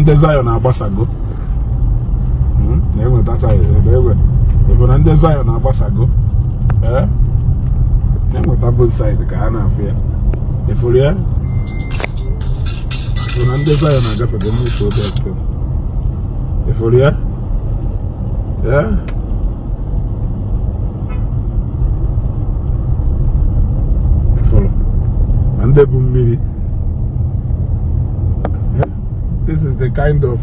Ndị Zion agbasago. Na-enweta side ebe ịfụ na ndị Zion agbasago. Ee, na-enweta both side ka ha na-afụ ya. Ịfụrụ ya, ịfụ na ndị Zion agafego mmutu oge. Ịfụrụ ya? Ee, ịfụrụ na ndị bụ mmiri. This is the kind of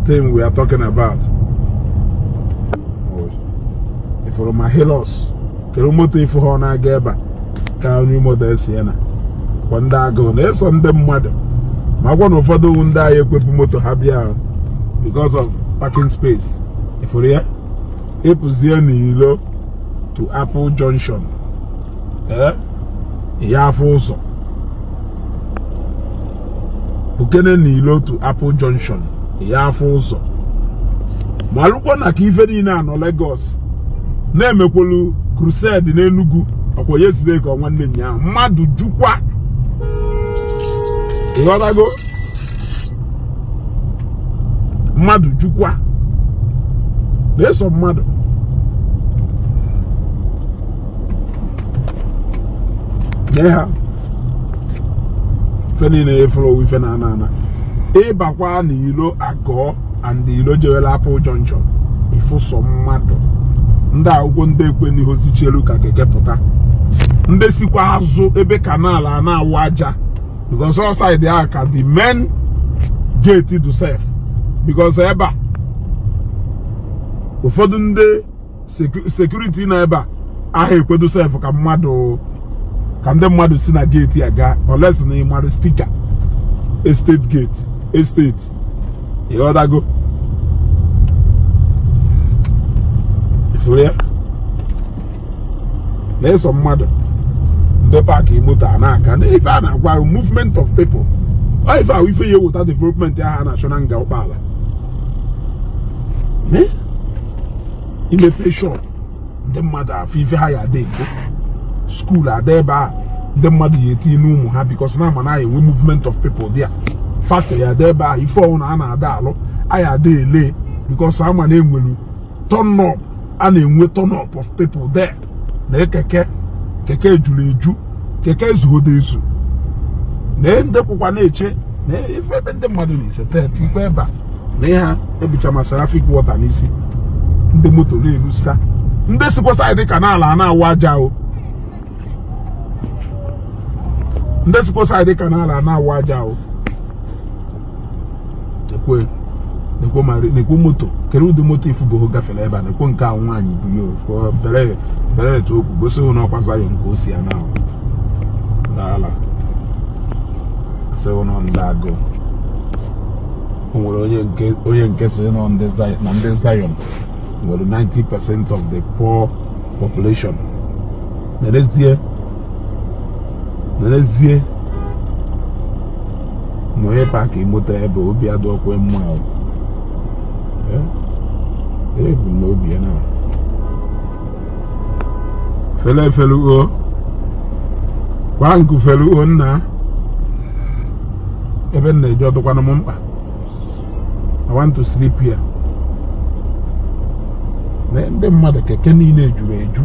thing we are talking about. Ifuru ma Hilux kere moto, ifu ha ọ na-aga ebe a ka onye moto Sienna kwa. Ndị agụụ na-eso ndị mmadụ ma gwa na ụfọdụ ndị agha ekwepụ moto ha bịa because of parking space. Ifuru ya, ịpụzie n'ilo to Apple Junction, ee, ya afọ ụzọ Okene n'ilo to Apple Junction, ya afọ ụzọ. Ma alụkwa na ka ife niile a nọ Lagos na-emekwolu crusade n'Enugu ọkwa yesterday ka nwanne nyaahụ mmadụ jukwa. Ịghọtago? Mmadụ jukwa na-eso mmadụ. Nye ha ife niile efuru ife na ana ana ịbakwa n'ilo agụọ and ilo jewela Apple Junction, ịfụsọ mmadụ. Ndị akwụkwọ, ndị ekwe n'ihozichielu ka keke pụta, ndị sikwa azụ ebe canal a na-awụ aja, because all side ahụ ka the main gate do sef, because ebe a ụfọdụ ndị security na ebe a aha ekwedo sef ka mmadụ, ka ndị mmadụ si na gate aga, unless na ịmarụ sticker estate gate estate. Ịghọtago? Ifuru ya na-eso mmadụ. Ndị park moto a na-aga na ife a na-agwa movement of people. Ọ ife ahụ ife ya eweta development ahụ a na-achọ na Nga Ụkpala. Imepe shop, ndị mmadụ afụ ife ha ya ada ego. School ada ebe a, ndị mmadụ ya etinye n'ụmụ ha, because na ama na enwe movement of people there. Factory ada ebe a, ife ọwụna a na-ada alụ anyị ada ele, because ama na enwere turn up, a na-enwe turn up of people there. Na keke, keke juru eju, keke ezugodo ezu na ndị kwụkwa na-eche na ife ebe ndị mmadụ na-ese tet ikwe ebe a na ihe ha ebucha ma seraphic water n'isi. Ndị moto na-elu sita, ndị sikwa side canal a na-awụ aja o, ndị sikwa side canal a na-awụ aja o. Nekwe, nekwe ma nekwe moto kere ụdị moto ifugo gafere ebe a. Nekwe nke a nwaanyị bụ ya bere bere etu okwu gosi hụ na ọkwa Zion ka o si ya na ala sị hụ na ndị agụ. O nwere onye nke sị na ndị Zion, na ndị Zion nwere 90% of the poor population. Nerezie, nerezie na onye park moto ebe obi adịọkwa mma o. Ebumnobi ya na fele efelu o kwa nku felu o nna ebe m na-eje ọdụkwanụ m mkpa. I want to sleep here. Na ndị mmadụ, keke niile juru eju,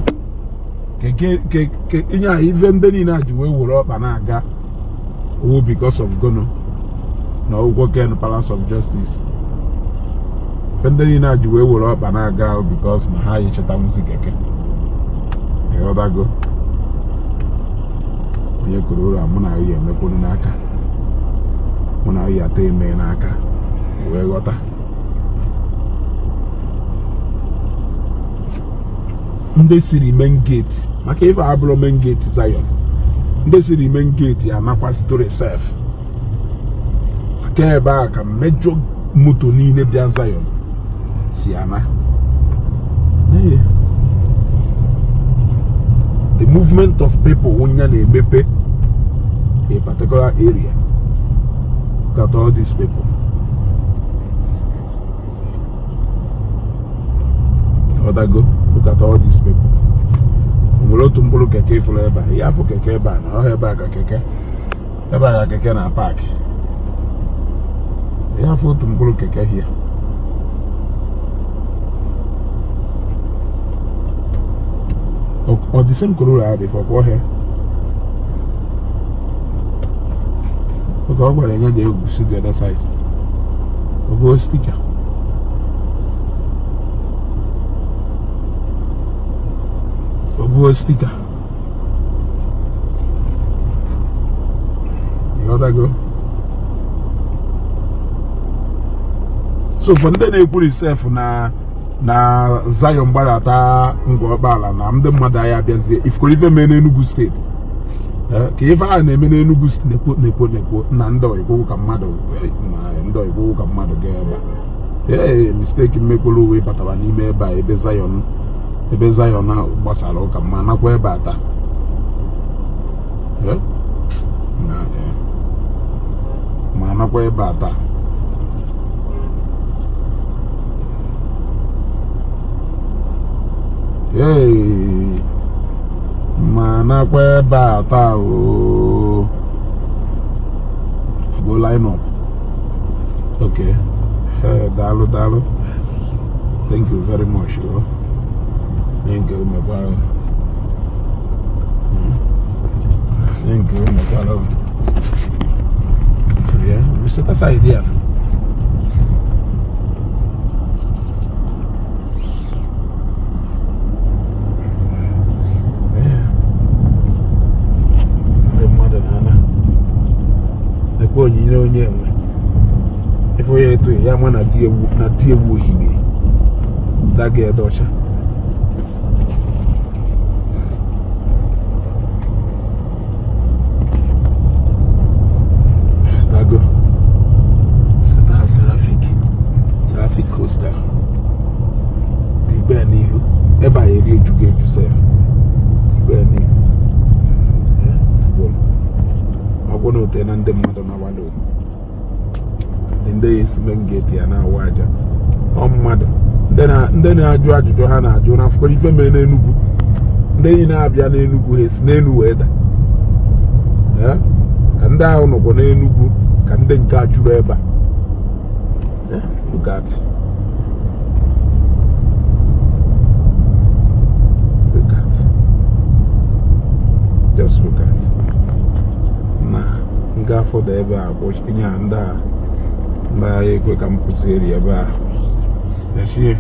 keke keke inye a ife ndị niile a ji wee were ọkpa na-aga owu because of gono na ụgwọ Ken Palace of Justice. Ife ndị niile a ji wee were ọkpa na-aga because na ha yichetanwuzi keke. Ịghọtago? Onye kụrụ ụlọ mụ na ya emekwuru n'aka, mụ na ya ata eme n'aka wee ghọta. Ndị siri main gate, maka ife abụrụ main gate Zion, ndị siri main gate ya anakwazitore sef, maka ebe a ka mmejọ moto niile bịa Zion si ana. Ee. The movement of people wunya na-emepe a particular area. Look at all these people. Ọdago, look at all these people. O nwere otu mkpụrụ keke ifụrụ ebe a, ihe afụ keke ebe a na ọha ebe a ka keke, ebe a ka keke na park. Ya afụ otu mkpụrụ keke here. Ọ the same Corolla ahụ dị fọkwa ọhịa. Oge ọ gwara ya ga-egusi the other side. Ọ bụ sticker. Ọ bụ sticker. Ịghọtago? So for ndị na-ekwuri sef na Zion gbadata Ngor Okpala na ndị mmadụ anyị abịazie, ifukọrọ ife mee n'Enugu steeti, ka ife a na-eme n'Enugu steeti, na-ekwo na-ekwo na-ekwo na ndị oyibo ka mmadụ, na ndị oyibo ka mmadụ gaa ebe a. Ee, mistake mmekwuru uwe batara n'ime ebe a, ebe Zion gbasara ụka mma nakwa ebe a taa. Ma nakwa ebe a taa. Ee, ma nakwa ebe a taa. Oo, go line up. Okay. Daalụ, daalụ, thank you very much. Oh, thank you. Mekwara, thank you. Mekwara. Yeah, Mr. Side ya. Yeah. Ndị mmadụ na-ana ekwe onyinye onye enwe ife onye eto ya ma na di ewu ohimiri daga ede ọcha. Dago Seta Seraphic Hostel digbe n'ihu ebe a eri ejugo eju sef digbe n'ihu ọgwụ na ote na ndị mmadụ na-awado ndị ya esi main gate ya na-awụ aja. Ọ mmadụ ndị na-ajụ ajụjụ ha na-ajụ na afụkọrọ ife mere n'Enugu. Ndị enyi na-abịa n'Enugu, ha esi n'elu wee da. Ka ndị ahụ nọkwa n'Enugu, ka ndị nke a juru ebe a. Look at, look at, just look at. Na nga afọ dị ebe a bụ nye a ndị a ndị agha ekwe ka m kwụsịrị ebe a. Yashie.